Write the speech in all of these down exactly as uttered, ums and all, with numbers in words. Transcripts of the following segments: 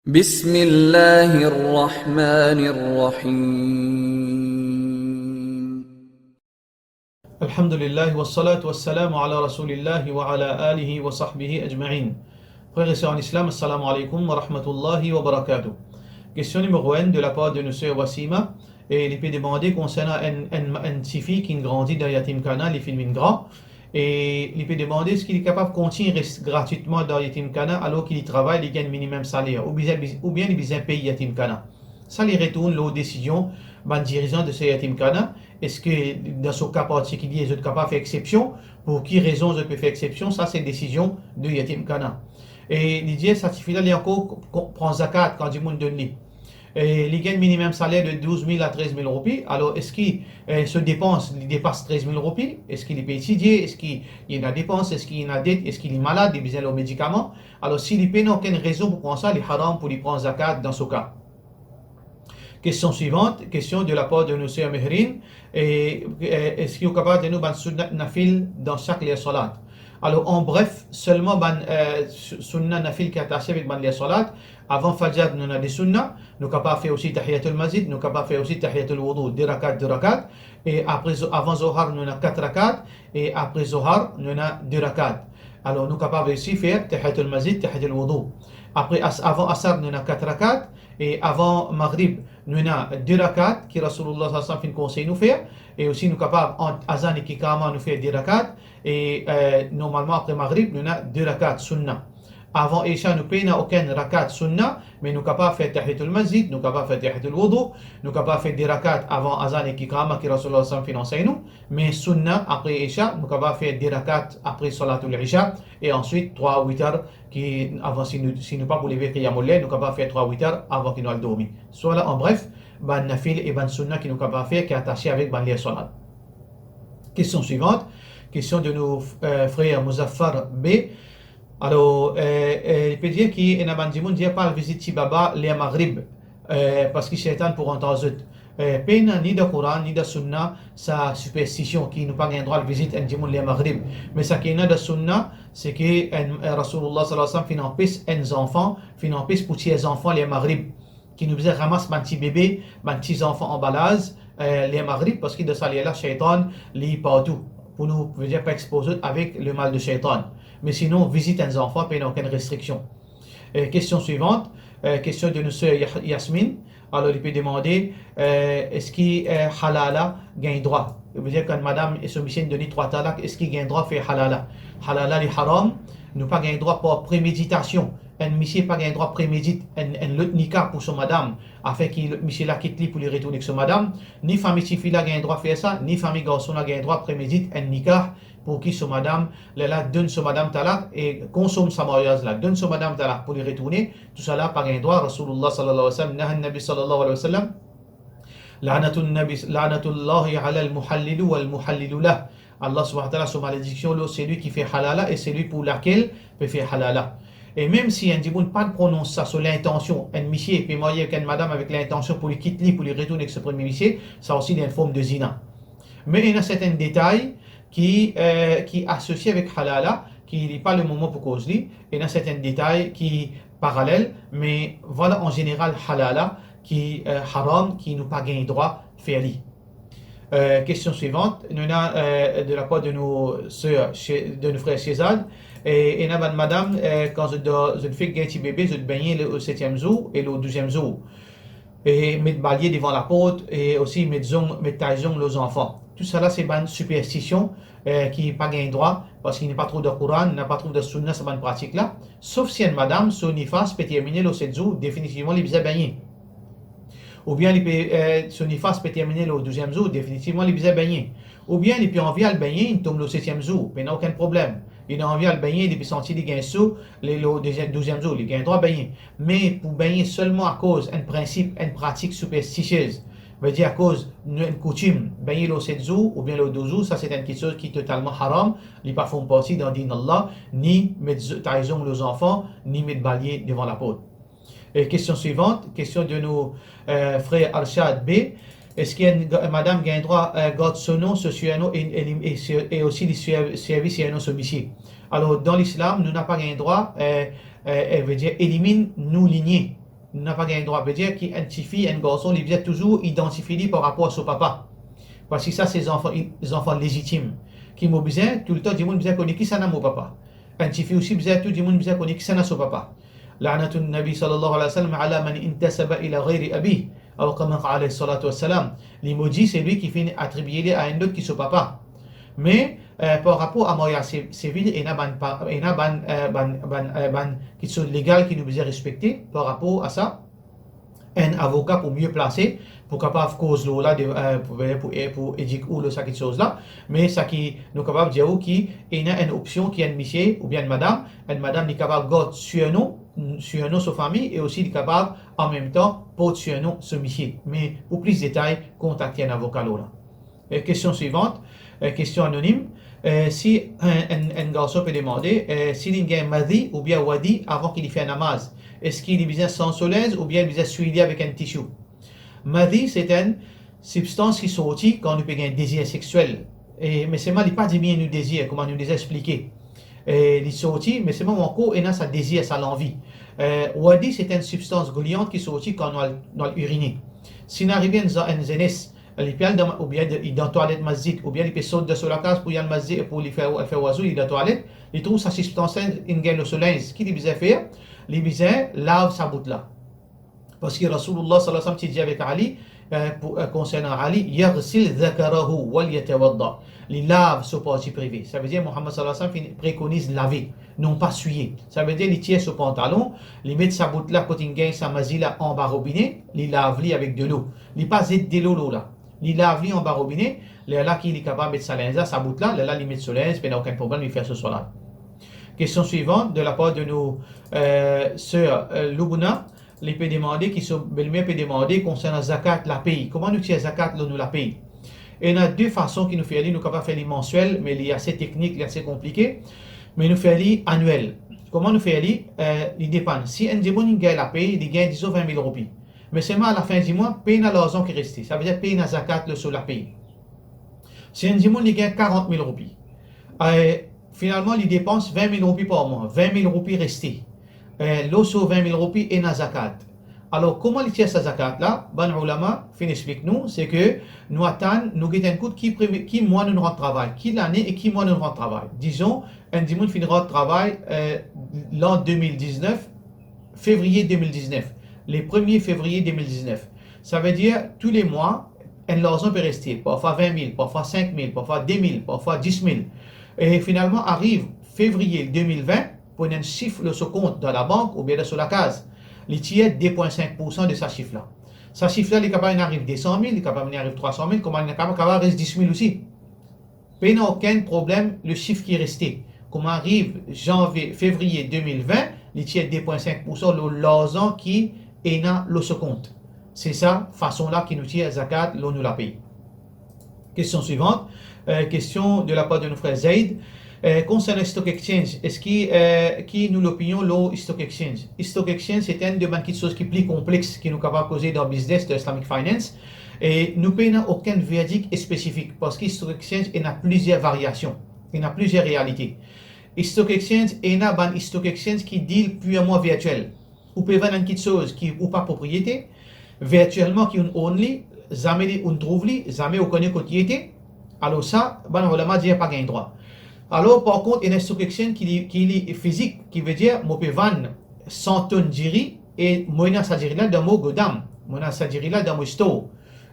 بسم الله الرحمن الرحيم. الحمد لله والصلاة والسلام على رسول الله وعلى آله وصحبه أجمعين. Frères et sœurs en islam, assalamu alaikum wa rahmatullahi wa barakatuh. Kestion nimero enn de lapar de nou ser Wasima, e li pe demande konsernan enn, enn, enn tifi ki grandi dan yatimkhana, li finn vinn gran, e li pe demande eski li kapav kontign res gratwitman dan yatimkhana, alor ki li travay, li gagn minimem saler, oubien, oubien li bizin pey yatimkhana. Sa li retourn lor desizion bann dirizan de se yatimkhana, eski dan so ka partikilie zot kapav fer exsepsion, pou ki rezon zot pe fer exsepsion, sa se desizion de yatimkhana. E li dir sa tifi la, li ankor ko-, ko-, pran zakat kan dimoun donn li. E li gagn minimem saler de douz mil a trez mil roupi, alor eski, e, so depans, li depas trez mil roupi? Eski li pe etidie? Eski li ena depans? Eski li ena det? Eski li malad? Li bizin lor medikaman? Alor, si li pena okenn rezon pou pran sa, li haram pou li pran zakat dan so ka. Kestion swivant, kestion de lapar de nou ser Mehrin, e, e, eski ou kapav dir nou bann sunnat nafil dan sak ler salat? Alor, an bref, selman bann, e, su-, sunna nafil ki atase avek bann ler salat. Avan fajr, nou ena de sunna, nou kapav fer osi tahiyatul masjid, nou kapav fer osi tahiyatul wudou, de rakat, de rakat. E apre zo-, avan zohar, nou ena kat rakat, e apre zohar, nou ena de rakat. Alor, nou kapav osi fer tahiyatul masjid, tahiyatul wudou. Apre as-, avan asar, nou ena kat rakat, e avan magrib, nou ena de rakat ki Rasoulullah sallallahu alayhi wa sallam finn konsey nou fer, e osi nou kapav ant azan ek ikama nou fer de rakat, e, e, normalman apre magrib nou ena de rakat sunna. Avan isha nou pena okenn rakat sunna, me nou kapav fer tahiyatul masjid, nou kapav fer tahiyatul wudou, nou kapav fer de rakat avan azan ek ikama ki Rasoulullah sallallahu alayhi wa sallam finn ansegn nou, me sunna apre isha, nou kapav fer de rakat apre salatul isha, e answit trwa witar ki avan, si nou, si nou pa pou leve qiyamul layl, nou kapav fer trwa witar avan ki nou al dormi. Swala, an bref, bann nafil e bann sunna ki nou kapav fer ki atase avek bann ler salat. Kestion swivant, kestion de nou, e, frer Muzaffar B. Alor, e, e, li pe dir ki ena bann dimoun dir pa al vizit ti baba ler magrib, e, parski seytan pou rant ar zot. E, pena ni dan Koran, ni dan sunna, sa siperstision ki nou pa gagn drwa al vizit enn dimoun ler magrib. Me sa ki ena dan sunna, se ki enn, e, Rasoulullah sallallahu alayhi wa sallam finn anpes enn zanfan, finn anpes pou tir zanfan ler magrib, ki nou bizin ramas bann ti bebe, bann ti zanfan anba laz, e, ler magrib, parski dan sa ler la, seytan, li partou, pou nou, vedir, pa expoz zot avek le mal de seytan. Me sinon, vizit enn zanfan, pena okenn restriksion. E, kestion swivant, e, kestion de nou ser Yah-, Yasmine. Alor, li pe demande, e, eski, e, halala gagn drwa? Vedir, kan madam e so misie donn li trwa talak, eski gagn drwa fer halala? Halala, li haram. Nou pa gagn drwa par premeditasion. Enn misie pa gagn drwa premedit enn, enn lot nika pou so madam, afin ki lot misie la kit li pou li retourn ek so madam. Ni fami tifi la gagn drwa fer sa, ni fami garson la gagn drwa premedit enn nika pou ki so madam, lerla donn so madam talak e konsom sa maryaz la, donn so madam talak pou li retourne, tousala pa gagn drwa. Rasoulullah sallallahu alayhi wa sallam, naha Nabi sallallahu alayhi wa sallam, lanatun Nabi, lanatullahi alal muhallili wal muhallilu lah. Allah subhanahu wa taala, so malediksion lor selwi ki fer halala e selwi pou lakel pe fer halala. E mem si enn dimoun pa pronons sa so lintansion, enn misie pe marye avek enn madam avek lintansion pou li kit li, pou li retourn ek so premie misie, sa osi li enn form de zina. Me ena sertenn detay ki, e, ki asosie avek halala, ki li pa le moman pou koz li, ena sertenn detay ki paralel, me vwala an zeneral halala ki, e, haram, ki nou pa gagn drwa fer li. E, kestion swivant, nou ena, e, de lapar de nou ser, She-, de nou frer Shezad, e, ena bann madam, e, kan zot, zot fek gagn ti bebe, zot begne le, o setiem zour e le douziem zour. E met balie devan laport, e osi met zong, met tay zong lor zanfan. Tousala se bann siperstision, e, ki pa gagn drwa, parski li pa trouv dan Koran, li pa trouv dan Sunna, sa bann pratik la. Sof si enn madam, so nifas pe termine lor set zour, definitivman li bizin begne. Oubien li pe, e, so nifas pe termine lor douziem zour, definitivman li bizin begne. Oubien li pe anvi al begne, li tom lor setiem zour, pena okenn problem. Li anvi al begne, li pe santi li gagn so, li lor deziem, douziem zour, li gagn drwa begne. Me pou begne selman akoz enn prinsip, enn pratik siperstisiez, vedir akoz nou enn koutim, begne lor set zour oubien lor douz zour, sa se enn kiksoz ki totalman haram, li pa form parti dan din Allah, ni met zo-, tay zong lor zanfan, ni met balie devan laport. E kestion swivant, kestion de nou, e, frer Arshad B. Eski enn ga-, madam gagn drwa, e, gard so nom, so surnom e, e, e, e osi li ser-, servi surnom so misie? Alor, dan Lislam, nou napa gagn drwa, e, e, e, vedir eliminn nou linie. Nou napa gagn drwa, vedir ki enn tifi, enn garson, li bizin touzour idantifie li par rapor a so papa. Parski sa se zanfan, zanfan lezitim. Ki mo bizin, toultan dimoun bizin kone kisannla mo papa. Enn tifi osi bizin, tou dimoun bizin kone kisannla so papa. La'natun Nabi sallallahu alayhi wa sallam ala man intasaba ila ghayri abih, aw kama qala alayhi salatu wassalam. Li modi selwi ki finn atribie li a enn lot ki so papa. Me, eh, par rapor a maryaz si-, sivil, ena bann pa-, ena bann, eh, bann, bann, eh, bann kiksoz legal ki nou bizin respekte par rapor a sa. Enn avoka pou mie plase, pou kapav koz lor la, de, eh, pou, pou, pou edik ou lor sa kiksoz la. Me sa ki nou kapav dir ou ki ena enn opsion ki enn misie oubien enn madam, enn madam li kapav gard sirnon, sirnon so fami e osi li kapav anmemtan port sirnon so misie. Me pou plis detay, kontakte enn avoka lor la. Eh, kestion swivant, eh, kestion anonim. Eh, si enn, enn, enn garson pe demande, eh, si li gagn madhi oubien wadi avan ki li fer namaz, eski li bizin sanz so linz oubien li bizin swiy li avek enn tisi? Madhi, se enn sibstans ki sorti kan nou pe gagn dezir sexiel. E, me selman li pa diminn nou dezir, kouma nou deza explike. E, li sorti, me selman ankor ena sa dezir, sa lanvi. E, wadi, se enn sibstans goliant ki sorti kan nou al, nou al irine. Si inn arive enn za-, enn zenes, li pe al dan, oubien de, li dan twalet masjid, oubien li pe sot dan so lakaz pou li al masjid, pou li fer, fer wazou, li dan twalet, li trouv sa sibstans la inn gagn lor so linz. Ki li bizin fer? Li bizin lav sa bout la. Parski Rasoulillah sallallahu alayhi wa sallam ti dir avek Ali, eh, pou, eh, konsernan Ali, "Yaghsil dhakarahu wal yatawadda." Li lav so parti prive. Savedir Muhammad sallallahu alayhi wa sallam finn prekoniz lave, non pa swiye. Savedir li tir so pantalon, li met sa bout la kot inn gagn sa mazi la anba robine, li lav li avek delo. Li pa zet delo lor la. Li lav li anba robine, lerla ki li kapav met sa linz la, sa bout la, lerla li met so linz, pena okenn problem, li fer so swala. Kestion swivant, de lapar de nou, eh, ser, eh, Lubna, li pe demande, ki so belmer pe demande konsernan zakat lapey. Kouma nou tir zakat lor nou lapey? Ena de fason ki nou fer li, nou kapav fer li mansiel, me li ase teknik, li ase konplike, me nou fer li aniel. Kouma nou fer li? Eh, li depann. Si enn dimoun inn gagn lapey, li gagn, dizon, vin mil roupi. Me selman alafin dimwa, pena larzan ki reste. Savedir pena zakat lor so lapey. Si enn dimoun li gagn karant mil roupi, eh, finalman li depans vin mil roupi par mwa, vin mil roupi reste. Eh, lor so vin mil roupi ena zakat. Alor, kouma li tir sa zakat la? Bann oulama finn explik nou, se ke nou atann, nou get enn kout ki premi-, ki mwa nou rant travay, ki lane e ki mwa nou rant travay. Dizon, enn dimoun finn rant travay, eh, lan de mil diznef, fevriye de mil diznef, le premie fevriye de mil diznef. Savedir, tou le mwa, enn larzan pe reste, parfwa vin mil, parfwa sink mil, parfwa de mil, parfwa dis mil. E finalman, ariv fevriye de mil vin, pou ena enn sif lor so kont dan labank oubien dan so lakaz, li tir de pwin sink poursan de sa sif la. Sa sif la, li kapav inn ariv de san mil, li kapav inn ariv trwa san mil, kouma li kapav, kapav res dis mil osi. Pena okenn problem, le sif ki reste. Kouma ariv zanvie, fevriye de mil vin, li tir de pwin sink poursan lor larzan ki ena lor so kont. Se sa fason la ki nou tir zakat lor nou lapey. Kestion swivant, eh, kestion de lapar de nou frer Zaid. Eh, konsernan stock exchange, eski, eh, ki nou lopinion lor stock exchange? Stock exchange, se enn de bann kiksoz ki pli konplex ki nou kapav koze dan biznes, dan Islamic Finance. E nou pena okenn verdik spesifik, parski stock exchange ena plizier variasion, ena plizier realite. Stock exchange, ena bann stock exchange ki deal pirman virtiel. Ou pe vann enn kiksoz ki ou pa propriete, virtielman ki ou'nn own li, zame li, ou'nn trouv li, zame ou kone kot li ete. Alor sa, bann oulama dir pa gagn drwa. Alor, par kont, ena stock exchange ki li, ki li fizik, ki vedir mo pe vann san tonn diri e mo ena sa diri la dan mo godam, mo ena sa diri la dan mo store.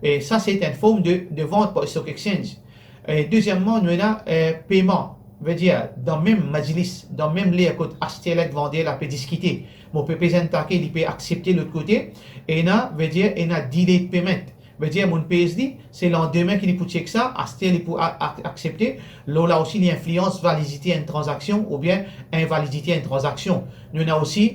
E sa, se enn form de, de vant par stock exchange. E dezieman, nou ena, eh, peyman. Vedir, dan mem majlis, dan mem ler kot aster la ek vander la pe diskite, mo pe pez enn take, li pe aksepte lot kote, ena, vedir, ena delayed payment. Vedir, mo'nn pez li, se landemin ki li pou check sa, aster li pou a-, a-, aksepte. Lor la osi, li inflians validite enn tranzaksion oubien invalidite enn tranzaksion. Nou ena osi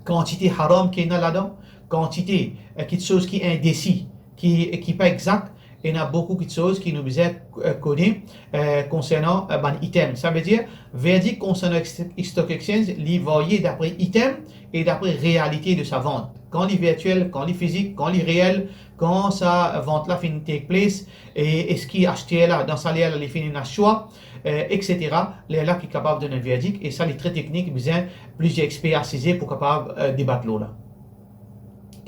kantite haram ki ena ladan, kantite, eh, kiksoz ki indesi, ki, ki pa exak, ena boukou kiksoz ki nou bizin, eh, kone, eh, konsernan, eh, bann item. Savedir, verdik konsernan ex-, stock exchange, li varye dapre item e dapre realite de sa vant. Kan li virtiel, kan li fizik, kan li reel, kan sa vant la finn take place, e eski aster la, dan sa ler la, li finn ena swa, eh, et cetera. Lerla ki kapav donn enn verdik, e sa, li tre teknik, bizin plizier exper asize pou kapav, eh, debat lor la.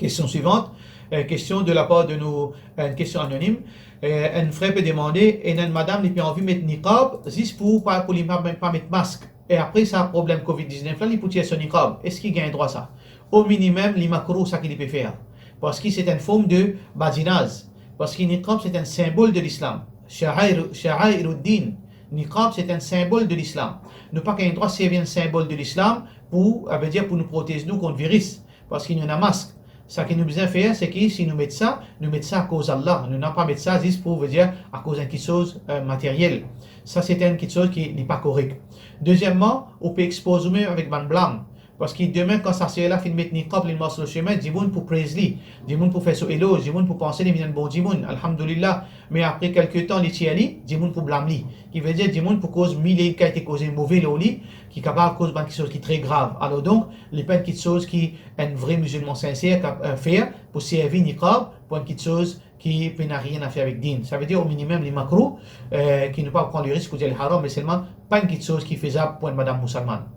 Kestion swivant, eh, kestion de lapar de nou, eh, enn kestion anonim. Eh, enn frer pe demande, ena enn madam li pe anvi met niqab zis pou pa, pou li pa, pa met mask. E apre sa, problem covid diznef la, li pou tir so niqab. Eski gagn drwa sa? O minimem, li makrouh sa ki li pe fer. Parski se enn form de badinaz. Parski niqab se enn sinbol de lislam. Sha'air, sha'airuddin. Niqab se enn sinbol de lislam. Nou pa gagn drwa servi enn sinbol de lislam pou, savedir pou nou protez nou kont viris. Parski nou ena mask. Sa ki nou bizin fer, se ki si nou met sa, nou met sa akoz Allah. Nou napa met sa zis pou, vedir, akoz enn kiksoz, eh, materyel. Sa se enn kiksoz ki li pa korek. Dezieman, ou pe expoz oumem avek bann blam. Parski demin, kan sa ser la finn met niqab, li mars lor sime, dimoun pou prez li, dimoun pou fer so eloz, dimoun pou panse li vinn enn bon dimoun, alhamdulillah. Me apre kelke tan, li tir li, dimoun pou blam li. Ki vedir, dimoun pou koz mil e enn kalite koze move lor li, ki kapav koz bann kiksoz ki tre grav. Alor donk, li pa enn kiksoz ki enn vre mizilman sinser kap-, eh, fer pou servi niqab pou enn kiksoz ki pena nanye a fer avek din. Savedir, o minimem, li makrouh, eh, ki nou pa pran le risk pou dir li haram, me selman pa enn kiksoz ki fezab pou enn madam mousalmann.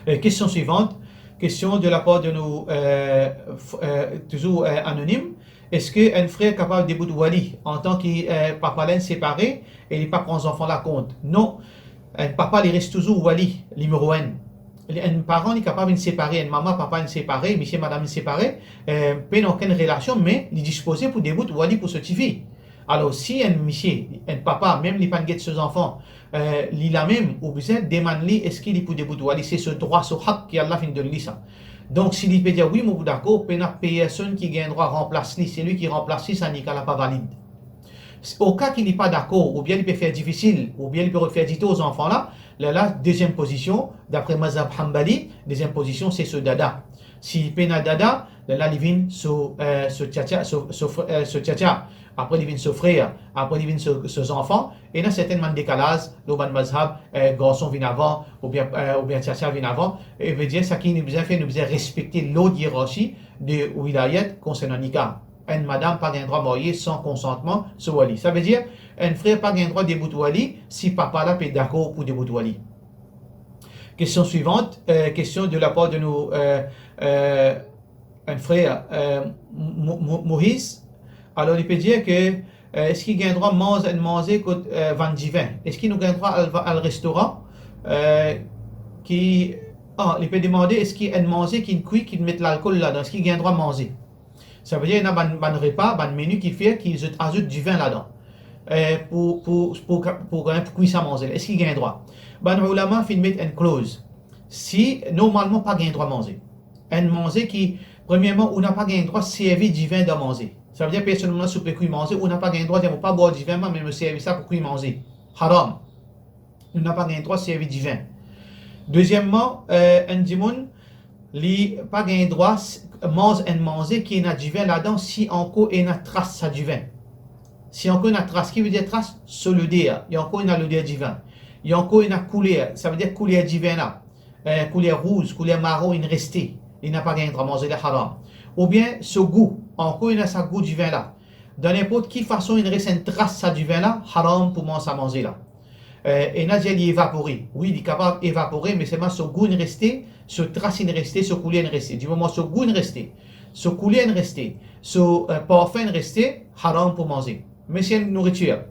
Eh, kestion swivant, kestion de lapar de nou, eh, f-, eh, touzour, eh, anonim. Eski enn frer kapav debout wali antan ki, eh, papa la inn separe e li pa pran zanfan la kont? Non. Enn papa, li res touzour wali nimero enn. Li, enn paran, li kapav inn separe, enn mama, papa inn separe, misie, madam inn separe, eh, pena okenn relasion, me li dispoze pou debout wali pou so tifi. Alor, si enn misie, enn papa, mem li pa'nn get so zanfan, eh, li la mem, ou bizin demann li eski li pou debout wali, se so drwa, so hak ki Allah finn donn li sa. Donk, si li pe dir, "Wi, mo pou dakor," pena personn ki gagn drwa ranplas li, selwi ki ranplas li, sa nika la pa valid. Oka ki li pa dakor, oubien li pe fer difisil, oubien li pe fer ditor zanfan la, lerla, deziem pozision, dapre mazhab Hanbali, deziem pozision, se so dada. Si pena dada, lerla li vinn so, eh, so tiatia, so, so fr-, eh, so tiatia. Apre li vinn so frer, apre li vinn so, so zanfan. Ena sertin bann dekalaz lor bann mazhab, eh, garson vinn avan, oubien, eh, oubien tiatia vinn avan. E vedir, sa ki nou bizin fer, nou bizin respekte lord ierarki de wilayat konsernan nika. Enn madam pa gagn drwa marye san konsantman so wali. Savedir, enn frer pa gagn drwa debout wali si papa la pe dakor pou debout wali. Kestion swivant, eh, kestion de lapar de nou, eh, eh, enn frer, eh, Mo-, Mo-, Moiz. Alor, li pe dir ke, eh, eski gagn drwa manz enn manze kot, eh, vann divin? Eski nou gagn drwa al, al restoran, eh, ki, ah, li pe demande eski enn manze ki'nn kwi, ki'nn met lalkol ladan, eski gagn drwa manze? Savedir, ena bann, bann repa, bann meni ki fer ki zot azout divin ladan, eh, pou, pou, pou, pou, pou kwi sa manze la. Eski gagn drwa? Bann oulama finn met enn kloz. Si, normalman, pa gagn drwa manze. Enn manze ki, premierman, ou napa gagn drwa servi divin dan manze. Savedir, personn la, si ou pe kwi manze, ou napa gagn drwa dir, "Mo pa bwar divin, me mo servi sa pou kwi manze." Haram. Nou napa gagn drwa servi divin. Dezieman, eh, enn dimoun, li pa gagn drwa s-, manz enn manze ki ena divin ladan si ankor ena tras sa divin. Si ankor ena tras, ki vedir tras? So loder, li ankor ena loder divin. Li ankor ena kouler, savedir kouler divin la, eh, kouler rouz, kouler maron, inn reste, li napa gagn drwa manze, li haram. Oubien so gou, ankor ena sa gou divin la. Dan ninport ki fason inn res enn tras sa divin la, haram pou manz sa manze la. Eh, ena dir li evapore. Wi, li kapav evapore, me selman so gou inn reste, so tras inn reste, so kouler inn reste. Dimoman so gou inn reste, so kouler inn reste, so, eh, parfin inn reste, haram pou manze. Me si enn nouritir,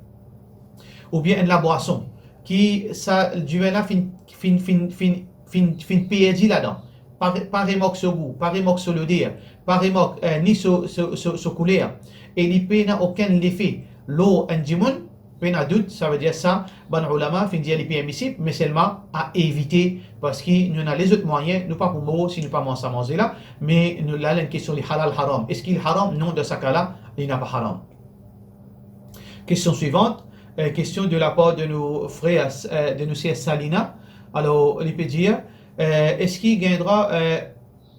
oubien enn labwason, ki sa divin la finn, finn, finn, finn, finn, finn perdi ladan, pa re-, pa remark so gou, pa remark so loder, pa remark, eh, ni so, so, so, so kouler, e li pena okenn lefe lor enn dimoun, pena dout, savedir sa, bann oulama finn dir li permisib, me selman a evite, parski nou ena lezot mwayin, nou pa pou mor si nou pa manz sa manze la, me nou la, enn kestion li halal, haram. Eski li haram? Non, dan sa ka la, li napa haram. Kestion swivant, eh, kestion de lapar de nou frer, eh, de nou ser Salina. Alor, li pe dir, eh, eski gagn drwa, eh,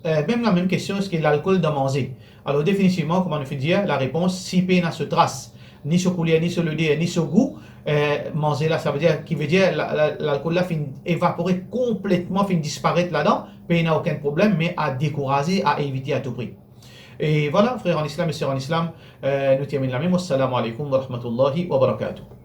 eh, mem lamem kestion, eski lalkol dan manze? Alor, definitivman, kouma nou finn dir, larepons, si pena so tras, ni so kouler, ni so loder, ni so gou, eh, manze la, savedir, ki vedir la, la, lalkol la finn evapore konpletman, finn disparet ladan, pena okenn problem, me a dekouraze, a evite a tou pri. E vwala, frer an Islam e ser an Islam, eh, nou terminn la mem. Wassalamu alaikum wa rahmatullahi wa barakatuh.